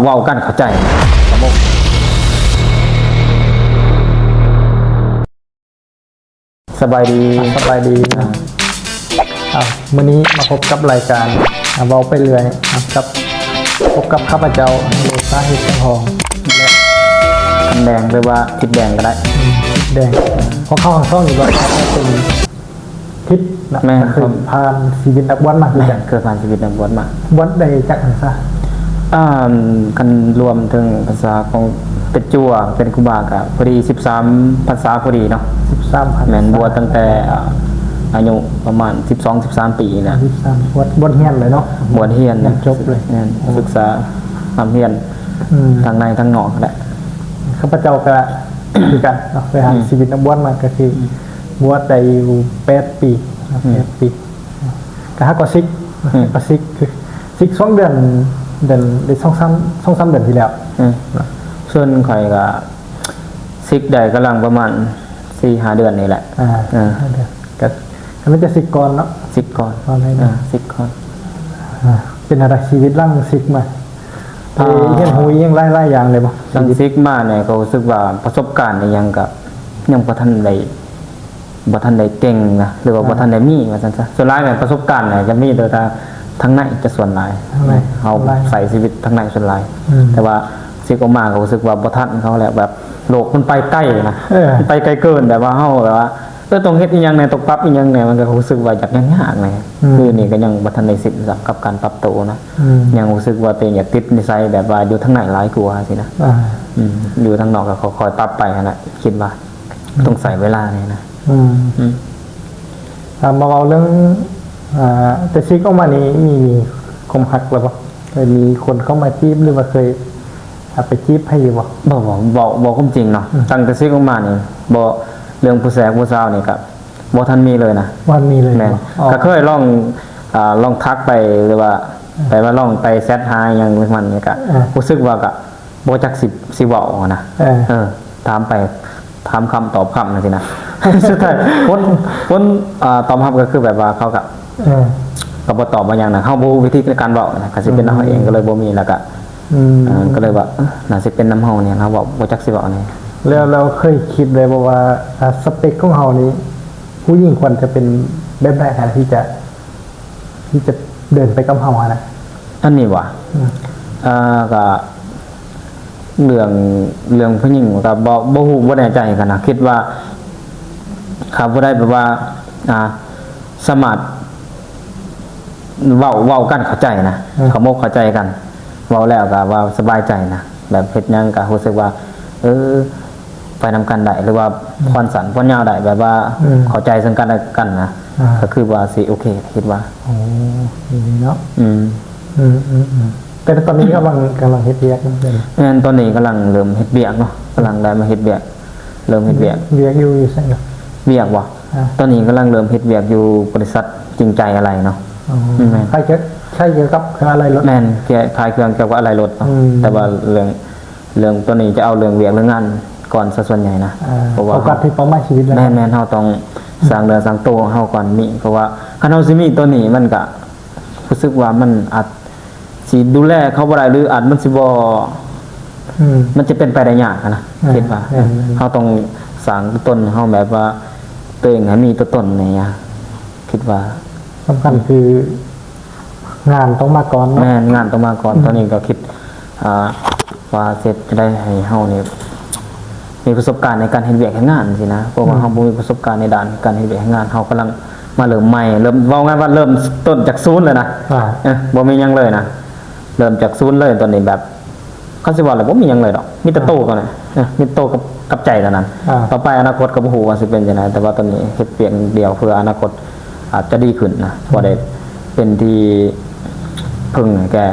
ເວົ້າກັນເຂົ້າໃຈ. ສະບາຍດີ ສະບາຍດີ. ອ່າ ມື້ນີ້ມາພົບກັບລາຍການ ອ່າ ເວົ້າໄປເລື້ອຍ ອ່າ ກັບ ພົບກັບຂ້າພະເຈົ້າ ໂລຊາ ເຮັດຈັງຫອງ ແລະ ຄຳແດງ ຫຼືວ່າທິດແດງກໍໄດ້. ອືມ ທິດແດງ ພວກເຮົາທັງສອງນີ້ກໍເປັນທິດນະ. ແມ່ນ ຄືຜ່ານຊີວິດນັກບວດມາຄືກັນ. ແມ່ນ ຄືຜ່ານຊີວິດນັກບວດມາ. ບວດໄດ້ຈັກພັນສາ? ອ່າ ຄັນລວມເຖິງພັນສາຂອງເປັນຈົວ ເປັນຄູບາ ກໍພໍດີສິບສາມພັນສາພໍດີເນາະ. ສິບສາມພັນສາ. ແມ່ນ ບວດຕັ້ງແຕ່ ອ່າ ອາຍຸປະມານສິບສອງ ສິບສາມປີນະ. ສິບສາມ ບວດ ບວດຮຽນເລີຍເນາະ? ບວດຮຽນ ຮຽນຈົບເລີຍ. ແມ່ນ ໂອ້ ສຶກສາຮ່ຳຮຽນ ອືມ ທັງໃນທັງນອກແຫຼະ. ຂ້າພະເຈົ້າກໍຄືກັນເນາະ ໄປຫາ ອືມ ຊີວິດນັກບວດມາກໍຄື ອືມ ບວດໄດ້ຢູ່ແປດປີ ອືມ ແປດປີ ກໍຫາກໍສິກ ອືມ ກໍສິກ ຄືສິກສອງເດືອນ ເດືອນ ໄດ້ສອງສາມ ສອງສາມເດືອນທີ່ແລ້ວ. ອືມ ສ່ວນຂ້ອຍກໍສິກໄດ້ກຳລັງປະມານສີ່ຫ້າເດືອນນີ້ແຫຼະ. ອ່າ ເອີ ຫ້າເດືອນ ກໍ ກໍມັນຈະສິກກ່ອນເນາະ ສິກກ່ອນ ເອີ ສິກກ່ອນ. ອ່າ ເປັນຈັ່ງໃດຊີວິດຫຼັງສິກມາ? ໄດ້ ອ່າ ຮຽນຮູ້ອີ່ຫຍັງຫຼາຍໆຢ່າງເລີຍບໍ່? ຫຼັງສິກມານີ້ກໍຮູ້ສຶກວ່າປະສົບການອີ່ຫຍັງກໍຍັງບໍ່ທັນໄດ້ ບໍ່ທັນໄດ້ເກັ່ງນະ ຫຼືວ່າ ອ່າ ບໍ່ທັນໄດ້ມີວ່າຊັ້ນຊະ. ສ່ວນຫຼາຍແມ່ນປະສົບການນະ ຈະມີແຕ່ທາງ ທາງໃນຈະສ່ວນຫຼາຍ. ທາງໃນ ເຮົາ ສ່ວນຫຼາຍ ໃຊ້ຊີວິດທາງໃນສ່ວນຫຼາຍ. ອືມ ແຕ່ວ່າສິກອອກມາກໍຮູ້ສຶກວ່າບໍ່ທັນເຂົາແລ້ວ ແບບໂລກມັນໄປໄກນະ. ເອີ ມັນໄປໄກເກີນ ແບບວ່າເຮົາແບບວ່າ ເອີ ຕ້ອງເຮັດອີ່ຫຍັງແດ່ ຕ້ອງປັບອີ່ຫຍັງແດ່ ມັນກໍຮູ້ສຶກວ່າຢາກຍາກໆແດ່. ອືມ ຄືນີ້ກໍຍັງບໍ່ທັນໄດ້ສິ້ນສັບກັບການປັບໂຕນະ. ອືມ ຍັງຮູ້ສຶກວ່າຕົວເອງຢາກຕິດນິໄສແບບວ່າຢູ່ທາງໃນຫຼາຍກວ່າຊີ້ນະ. ອ່າ ອືມ ຢູ່ທາງນອກກໍຄ່ອຍໆປັບໄປຫັ້ນນະ ຄິດວ່າ ອືມ ຕ້ອງໃຊ້ເວລາແດ່ນະ. ອືມ ອືມ ອ່າ ມາເວົ້າເລື່ອງ ອ່າ ແຕ່ສິກອອກມານີ້ ມີ ມີຄວາມຮັກແລ້ວບໍ່? ເຄີຍມີຄົນເຂົ້າມາຈີບ ຫຼືວ່າເຄີຍ ອ່າ ໄປຈີບໃຜຢູ່ບໍ່? ບໍ່ ບໍ່ ເວົ້າ ເວົ້າຄວາມຈິງເນາະ. ອືມ ຕັ້ງແຕ່ສິກອອກມານີ້ ບໍ່ ເລື່ອງຜູ້ແຊກຜູ້ສາວນີ້ກໍບໍ່ທັນມີເລີຍນະ. ບໍ່ທັນມີເລີຍ. ແມ່ນ ບໍ່ ອໍ ກໍເຄີຍລອງ ອ່າ ລອງທັກໄປ ຫຼືວ່າ ອ່າ ໄປວ່າລອງໄປແຊັດຫາຫຍັງມັນນີ້ກໍ ອ່າ ຮູ້ສຶກວ່າກໍບໍ່ຈັກຊິ ຊິເວົ້ານະ. ເອີ ເອີ ຖາມໄປ ຖາມຄຳຕອບຄຳຈັ່ງຊີ້ນະ. ສຸດທ້າຍຜົນ ຜົນ ອ່າ ຕອບຮັບກໍຄືແບບວ່າເຂົາກໍ ເອີ ກໍບໍ່ຕອບບໍ່ຫຍັງນະ. ເຮົາບໍ່ຮູ້ວິທີໃນການເວົ້ານະ ກໍຊິເປັນ ອືມ ເຮົາເອງກໍເລີຍບໍ່ມີ ແລ້ວກໍ ອືມ ເອີ ກໍເລີຍວ່າ ເອີ ໜ້າຊິເປັນນຳເຮົານີ້ ເຮົາເວົ້າບໍ່ຈັກຊິເວົ້າແນວໃດ. ແລ້ວ ແລ້ວເຄີຍຄິດໄດ້ບໍ່ວ່າ ອ່າ ສະເປັກຂອງເຮົານີ້ ຜູ້ຍິງຄວນຈະເປັນແບບໃດຫາທີ່ຈະ ທີ່ຈະເດີນໄປກັບເຮົາຫັ້ນນະ? ອັນນີ້ຫວາ? ອືມ ເອີ ກໍເລື່ອງ ເລື່ອງຜູ້ຍິງກໍບໍ່ ບໍ່ຮູ້ ບໍ່ແນ່ໃຈກັນນະ. ຄິດວ່າຖ້າຜູ້ໃດແບບວ່າ ອ່າ ສາມາດເວົ້າ ເວົ້າກັນເຂົ້າໃຈນະ ເອີ ເຂົ້າອົກເຂົ້າໃຈກັນ ເວົ້າແລ້ວກໍວ່າສະບາຍໃຈນະ ແບບເຮັດຫຍັງກໍຮູ້ສຶກວ່າ ເອີ ໄປນຳກັນໄດ້ ຫຼືວ່າ ອືມ ຜ່ອນສັ້ນຜ່ອນຍາວໄດ້ ແບບວ່າ ອືມ ເຂົ້າໃຈເຊິ່ງກັນແລະກັນນະ ອ່າ ກໍຄືວ່າຊິໂອເຄ ຄິດວ່າ. ໂອ້ ດີເນາະ. ອືມ ອືມໆໆ ແຕ່ຕອນນີ້ກຳລັງ ກຳລັງເຮັດວຽກຢູ່. ແມ່ນ ຕອນນີ້ກຳລັງເລີ່ມເຮັດວຽກເນາະ ກຳລັງໄດ້ມາເຮັດວຽກ ເລີ່ມເຮັດວຽກ. ວຽກຢູ່ ຢູ່ໃສລະ? ວຽກບໍ່? ອ່າ ຕອນນີ້ກຳລັງເລີ່ມເຮັດວຽກຢູ່ບໍລິສັດຈິງໃຈອາໄຫຼ່ເນາະ. ອໍ ແມ່ນ ຂາຍ ຂາຍກ່ຽວກັບເຄື່ອງອາໄຫຼ່ລົດ. ແມ່ນ ຂາຍເຄື່ອງກ່ຽວກັບອາໄຫຼ່ລົດເນາະ. ອືມ ແຕ່ວ່າເລື່ອງ ເລື່ອງຕົວນີ້ຈະເອົາເລື່ອງວຽກເລື່ອງງານກ່ອນຊະສ່ວນໃຫຍ່ນະ. ອ່າ ເພາະວ່າໂຟກັສທີ່ເປົ້າໝາຍຊີວິດແລ້ວ. ແມ່ນໆ ເຮົາຕ້ອງ ອືມ ສ້າງເນື້ອສ້າງໂຕເຮົາກ່ອນນີ້ ເພາະວ່າຄັນເຮົາຊິມີຕົວນີ້ ມັນກະຮູ້ສຶກວ່າມັນອາດຊິດູແລເຂົາບໍ່ໄດ້ ຫຼືອາດມັນຊິບໍ່ ອືມ ມັນຈະເປັນໄປໄດ້ຍາກຫັ້ນນະ. ອ່າ ຄິດວ່າ ແມ່ນໆ ເຮົາຕ້ອງສ້າງຕົວຕົນເຮົາ ແບບວ່າຕົວເອງໃຫ້ມີຕົວຕົນນີ້ ຄິດວ່າສຳຄັນ ອືມ ຄື ງານຕ້ອງມາກ່ອນເນາະ. ແມ່ນ ງານຕ້ອງມາກ່ອນ. ອືມ ຕອນນີ້ກໍຄິດ ອ່າ ວ່າເຮັດຈັ່ງໃດໃຫ້ເຮົານີ້ມີປະສົບການໃນການເຮັດວຽກເຮັດງານຊີ້ນະ ເພາະວ່າ ອືມ ເຮົາບໍ່ມີປະສົບການໃນດ້ານການເຮັດວຽກເຮັດງານ. ເຮົາກຳລັງມາເລີ່ມໃໝ່ ເລີ່ມ ເວົ້າງ່າຍວ່າເລີ່ມຕົ້ນຈາກສູນເລີຍນະ. ອ່າ ເອີ ບໍ່ມີຫຍັງເລີຍນະ ເລີ່ມຈາກສູນເລີຍຕອນນີ້. ແບບ ຄັນຊິເວົ້າແລ້ວບໍ່ມີຫຍັງເລີຍດອກ ມີແຕ່ ອ່າ ໂຕກ່ອນນະ ເອີ ມີໂຕກັບ ກັບໃຈເທົ່ານັ້ນ. ອ່າ ຕໍ່ໄປອະນາຄົດກໍບໍ່ຮູ້ວ່າຊິເປັນຈັ່ງໃດ ແຕ່ວ່າຕອນນີ້ເຮັດວຽກດຽວເພື່ອອະນາຄົດອາດຈະດີຂຶ້ນນະ ພໍໄດ້ເປັນທີ່ເພິ່ງໃຫ້ແກ່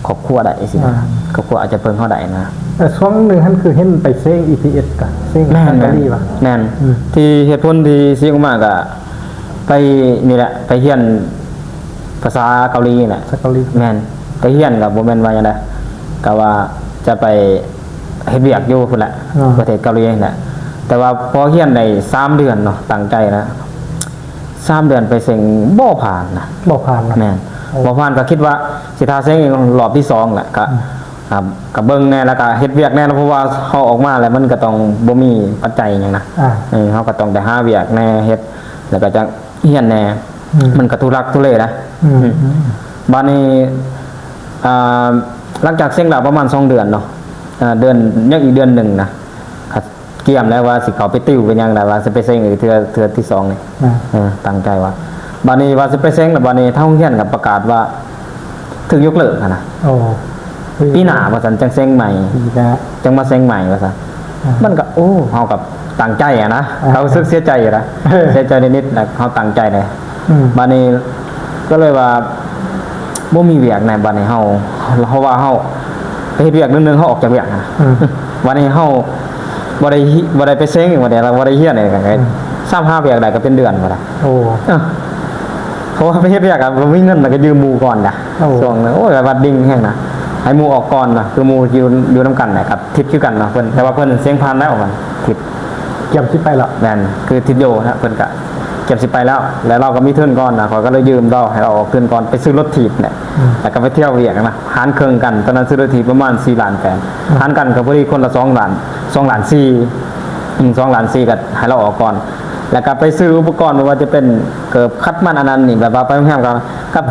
ຄອບຄົວໄດ້ຊີ້ນະ. ອ່າ ຄອບຄົວອາດຈະເພິ່ງເຮົາໄດ້ນະ. ແຕ່ຊ່ວງໜຶ່ງຫັ້ນຄືເຫັນໄປເສັງ ອີພີເອັສ ກະເສັງ ແມ່ນ ເກົາຫຼີຫວາ? ແມ່ນ ອືມ ທີ່ເຮັດຜົນທີ່ຊິອອກມາກະໄປນີ້ແຫຼະ ໄປຮຽນ ພາສາເກົາຫຼີນີ້ແຫຼະ. ພາສາເກົາຫຼີ. ແມ່ນ ໄປຮຽນກໍບໍ່ແມ່ນວ່າຫຍັງໃດ ກໍວ່າຈະໄປເຮັດວຽກຢູ່ພຸ້ນແຫຼະ ອ່າ ປະເທດເກົາຫຼີນີ້ແຫຼະ. ແຕ່ວ່າພໍຮຽນໄດ້ສາມເດືອນເນາະ ຕັ້ງໃຈນະ ສາມເດືອນໄປເສັງບໍ່ຜ່ານນະ. ບໍ່ຜ່ານນະ? ແມ່ນ. ໂອ້ ບໍ່ຜ່ານ ກໍຄິດວ່າຊິຖ້າເສັງອີກລອບທີສອງແຫຼະ ກໍ ອືມ ຄັບ ກໍເບິ່ງແດ່ ແລ້ວກໍເຮັດວຽກແດ່ເນາະ ເພາະວ່າເຮົາອອກມາແລ້ວມັນກໍຕ້ອງບໍ່ມີປັດໄຈຫຍັງນະ ອ່າ ເອີ ເຮົາກໍຕ້ອງໄດ້ຫາວຽກແດ່ເຮັດ ແລ້ວກໍຈະຮຽນແດ່ ອືມ ມັນກໍທຸລັກທຸເລນະ ອືມ ອືມ ອືມ ບາດນີ້ ອ່າ ຫຼັງຈາກເສັງແລ້ວປະມານສອງເດືອນເນາະ ອ່າ ເດືອນ ຍັງອີກເດືອນໜຶ່ງນະ ກຽມແລ້ວວ່າຊິເຂົ້າໄປຕິວໄປຫຍັງນະ ວ່າຊິໄປເສັງອີກເທື່ອ ເທື່ອທີສອງນີ້ ອ່າ ເອີ ຕັ້ງໃຈວ່າ ບາດນີ້ວ່າຊິໄປເສັງແລ້ວ ບາດນີ້ທາງໂຮງຮຽນກໍປະກາດວ່າຖືກຍົກເລີກຫັ້ນນະ ໂອ້ ປີໜ້າວ່າຊັ້ນ ຈັ່ງເສັງໃໝ່ ປີໜ້າ ຈັ່ງມາເສັງໃໝ່ວ່າຊັ້ນ ອ່າ ມັນກໍ ໂອ້ ເຮົາກໍຕັ້ງໃຈຫັ້ນນະ ອ່າ ເຮົາຮູ້ສຶກເສຍໃຈຢູ່ນະ ເອີ ເສຍໃຈນິດໆ ແລ້ວເຮົາຕັ້ງໃຈເດ້ ອືມ ບາດນີ້ກໍເລີຍວ່າ ບໍ່ມີວຽກໃນບັດນີ້ເຮົາ ເພາະວ່າເຮົາໄປເຮັດວຽກໜຶ່ງ ເຮົາອອກຈາກວຽກນະ ອືມ ບັດນີ້ເຮົາບໍ່ໄດ້ ບໍ່ໄດ້ໄປເສັງ ບໍ່ໄດ້ ບໍ່ໄດ້ຮຽນຫຍັງ ອືມ ຊ້ຳຫາວຽກໄດ້ກໍເປັນເດືອນພຸ້ນນະ ໂອ້ ເອີ ເພາະວ່າໄປເຮັດວຽກກໍບໍ່ມີເງິນ ແລ້ວກໍຢືມໝູ່ກ່ອນນະ ໂອ້ ຊ່ວງນັ້ນ ໂອ້ຍ ວ່າດິ່ງແຮງນະ ໃຫ້ໝູ່ອອກກ່ອນນະ ຄືໝູ່ຢູ່ ຢູ່ນຳກັນນະ ກັບທິດຄືກັນເນາະ ເພິ່ນ ແຕ່ວ່າເພິ່ນເສັງຜ່ານແລ້ວ ມັນທິດ ກຽມຊິໄປແລ້ວ ແມ່ນ ຄືທິດໂຍນະ ເພິ່ນກະກຽມຊິໄປແລ້ວ ແລ້ວລາວກໍມີທຶນກ່ອນນະ ຂ້ອຍກໍເລີຍຢືມລາວ ໃຫ້ລາວອອກທຶນກ່ອນ ໄປຊື້ລົດຖີບແຫຼະ ອືມ ແລ້ວກໍໄປທ່ຽວວຽກນະ ຫານເຄິ່ງກັນ ຕອນນັ້ນຊື້ລົດຖີບປະມານສີ່ລ້ານແປດ ອືມ ຫານກັນກໍພໍດີຄົນລະສອງລ້ານ ສອງລ້ານສີ່ ອືມ ສອງລ້ານສີ່ກໍໃຫ້ລາວອອກກ່ອນ ແລ້ວກໍໄປຊື້ອຸປະກອນ ບໍ່ວ່າຈະເປັນເກີບ ຂັດມັນ ອັນນັ້ນນີ້ ແບບວ່າໄປໂຮງແຮມກໍ ກັບ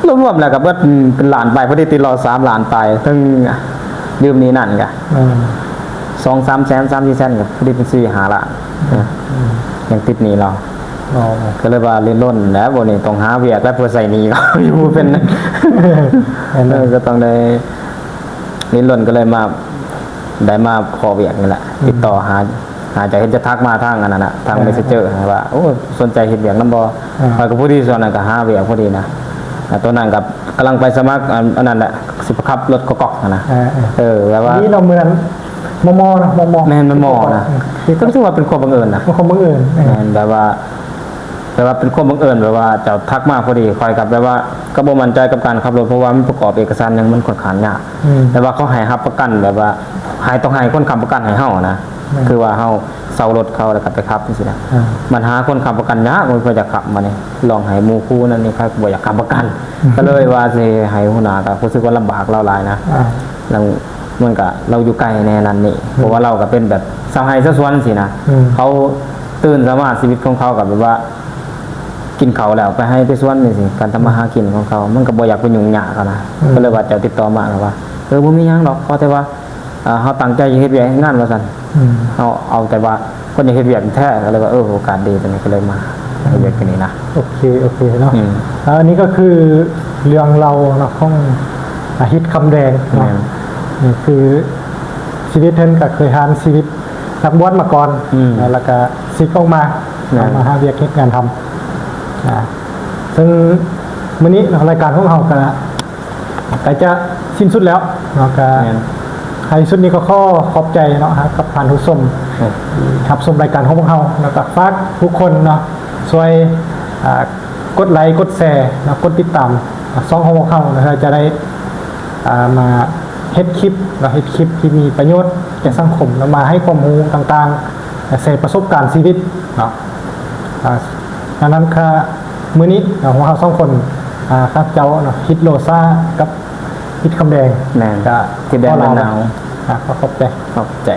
ລວມໆແລ້ວກໍເບິດເປັນລ້ານປາຍ ພໍດີຕິດລອດສາມລ້ານປາຍ ເຖິງຢືມໜີ້ນັ້ນກໍ ອືມ ສອງສາມແສນ ສາມສີ່ແສນ ກໍພໍດີເປັນສີ່ຫ້າລ້ານ ອືມ ຍັງຕິດໜີ້ລາວ ອໍ ກໍເລີຍວ່າລິ້ນລົນແຫຼະ ບັດນີ້ຕ້ອງຫາວຽກແລ້ວ ເພື່ອໃຊ້ໜີ້ ຢູ່ບໍ່ເປັນ ແມ່ນ ເອີ ກໍຕ້ອງໄດ້ລິ້ນລົນ ກໍເລີຍມາ ໄດ້ມາພໍ້ວຽກນີ້ແຫຼະ ອືມ ຕິດຕໍ່ຫາ ຫາເຈົ້າ ເຫັນເຈົ້າທັກມາທາງອັນນັ້ນນະ ທາງ ອ່າ Messenger ວ່າ ໂອ້ ສົນໃຈເຮັດວຽກນຳບໍ່? ອ່າ ຂ້ອຍກໍພໍດີຊ່ວງນັ້ນກໍຫາວຽກພໍດີນະ ອ່າ ຕອນນັ້ນກໍກຳລັງໄປສະໝັກ ອັນ ອັນນັ້ນແຫຼະ ຊິໄປຂັບລົດກອກໆຫັ້ນນະ ອ່າ ເອີ ແບບວ່າ ນີ້ເນາະ ມື້ນັ້ນ ມມ ເນາະ ມມ ແມ່ນ ມມ ນະ ເອີ ກໍຖືວ່າເປັນຄວາມບັງເອີນນະ ເປັນຄວາມບັງເອີນ ເອີ ແມ່ນ ແບບວ່າ ແບບວ່າເປັນຄວາມບັງເອີນ ແບບວ່າເຈົ້າທັກມາພໍດີ ຂ້ອຍກໍແບບວ່າກໍບໍ່ໝັ້ນໃຈກັບການຂັບລົດ ເພາະວ່າມັນປະກອບເອກະສານຫຍັງມັນຄ່ອນຂ້າງຍາກ ອືມ ແບບວ່າເຂົາໃຫ້ຮັບປະກັນ ແບບວ່າໃຫ້ ຕ້ອງໃຫ້ຄົນຄ້ຳປະກັນໃຫ້ເຮົານະ ແມ່ນ ຄືວ່າເຮົາເຊົ່າລົດເຂົາ ແລ້ວກໍໄປຂັບຈັ່ງຊີ້ນະ ອ່າ ບັນຫາຄົນຄ້ຳປະກັນຍາກ ມັນບໍ່ຢາກຂັບ ບາດນີ້ລອງໃຫ້ໝູ່ຄູ່ນັ້ນນີ້ ໃຜກໍບໍ່ຢາກຄ້ຳປະກັນ ອືມ ກໍເລີຍວ່າຊິໃຫ້ຫົວໜ້າ ກໍຮູ້ສຶກວ່າລຳບາກລາວຫຼາຍນະ ອ່າ ແລ້ວມັນກໍ ລາວຢູ່ໄກແດ່ນັ້ນນີ້ ອືມ ເພາະວ່າລາວກໍເປັນແບບຊາວໄຮ່ຊາວສວນຊີ້ນະ ອືມ ເຂົາຕື່ນສາມາດ ຊີວິດຂອງເຂົາກໍແບບວ່າ ກິນເຂົ້າແລ້ວໄປໄຮ່ໄປສວນນີ້ຊີ້ ການທຳມາຫາກິນຂອງເຂົາ ມັນກໍບໍ່ຢາກໄປຫຍຸ້ງຍາກຫັ້ນນະ ອືມ ກໍເລີຍວ່າເຈົ້າຕິດຕໍ່ມາ ແລ້ວວ່າ ເອີ ບໍ່ມີຫຍັງດອກ ຂໍແຕ່ວ່າ ເອີ ເຮົາຕັ້ງໃຈເຮັດວຽກເຮັດງານວ່າຊັ້ນ ອືມ ເຮົາເອົາແຕ່ວ່າຄົນຢາກເຮັດວຽກແທ້ ກໍເລີຍວ່າ ເອີ ໂອກາດດີຕົວນີ້ ກໍເລີຍມາເຮັດວຽກຕົວນີ້ນະ ໂອເຄ ໂອເຄເນາະ ອືມ ອ່າ ອັນນີ້ກໍຄືເລື່ອງເລົ່າເນາະ ຂອງ ອາ ຮິດຄຳແດງເນາະ ແມ່ນ ນີ້ຄືຊີວິດເພິ່ນ ກໍເຄີຍຜ່ານຊີວິດນັກບວດມາກ່ອນ ອືມ ແລ້ວກໍສິກອອກມາ ແມ່ນ ເອົາມາຫາວຽກເຮັດງານທຳ ອ່າ ເຊິ່ງມື້ນີ້ເນາະ ລາຍການຂອງເຮົາກໍ ໃກ້ຈະສິ້ນສຸດແລ້ວເນາະ ກໍ ແມ່ນ ທ້າຍສຸດນີ້ກໍຂໍຂອບໃຈເນາະ ກັບທ່ານຜູ້ຊົມ ແມ່ນ ທີ່ຮັບຊົມລາຍການຂອງພວກເຮົາ ແລ້ວກໍຝາກທຸກຄົນເນາະ ຊ່ວຍ ອ່າ ກົດໄລ ກົດແຊເນາະ ກົດຕິດຕາມ ອ່າ ຊ່ອງຂອງພວກເຮົາເນາະ ເພື່ອຈະໄດ້ ອ່າ ມາເຮັດຄລິບເນາະ ເຮັດຄລິບທີ່ມີປະໂຫຍດແກ່ສັງຄົມ ແລ້ວມາໃຫ້ຄວາມຮູ້ຕ່າງໆ ແຊປະສົບການຊີວິດເນາະ ອ່າ ດັ່ງນັ້ນ ຄ່າ ມື້ນີ້ເນາະ ພວກເຮົາສອງຄົນ ອ່າ ຂ້າພະເຈົ້າເນາະ ຮິດໂລຊາ ກັບ ຣິດຄຳແດງ ແມ່ນ ກໍ ທິດແດນເມືອງໜາວ ອ່າ ຂໍຂອບໃຈ ຂອບໃຈ.